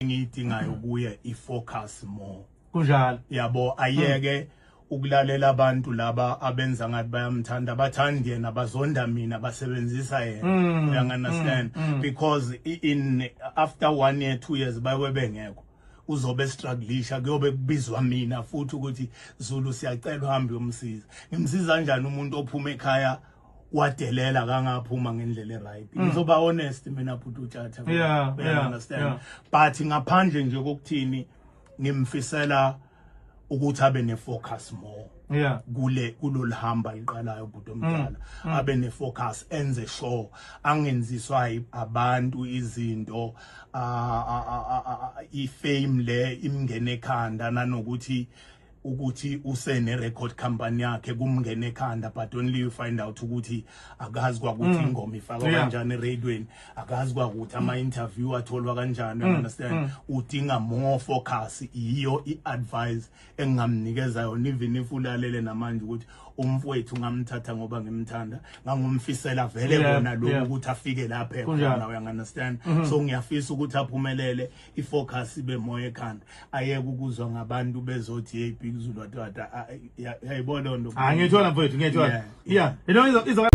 Engiyidingayo kuye i-focus more. Kunjalo. Yabo, ayeke ukulalela abantu laba abenza ngathi bayamthanda, bathandi yena, bazonda mina, basebenzisa yena. You understand? Because in after one year, 2 years, bayobe bengekho, uzobe strugglisha, kuyobe kubizwa mina futhi ukuthi, "Zulu, siyacela uhambe uyomsiza." Ngimsiza kanjani umuntu ophuma ekhaya wadelela, kangaphuma ngendlela e-right? Ngizoba honest mina, bhuti uTshatha. You understand? Yeah. But ngaphandle nje kokuthini, ngimfisela ukuthi abe ne-focus more kule kulolu hamba liqalayo, bhuti omdala, abe ne-focus, enze sure angenziswa abantu izinto, i-fame le imngene ekhanda, nanokuthi ukuthi usene record company yakhe kumngene ekhanda, but only you find out ukuthi akazi kwakuthi ingoma ifakwa kanjani eradioweni, akazi kwakuthi ama interview atholwa kanjani, you understand? Udinga more focus. Iyo i-advice engingamnikeza yona, even if ulalele namanje, ukuthi umfowethu ngamthatha ngoba ngimthanda, ngangumfisela vele kona lokhu ukuthi afike lapha Kunjalo. ekhona, you understand? So ngiyafisa ukuthi aphumelele, i-focus ibe moya ekhanda, ayeke ukuzwa ngabantu bezothi, "Hey, Big Zulu," watata yayibona nto. Ah, ngiyithola mfowethu, ngiyithola. Yeah. Yeah. You know izo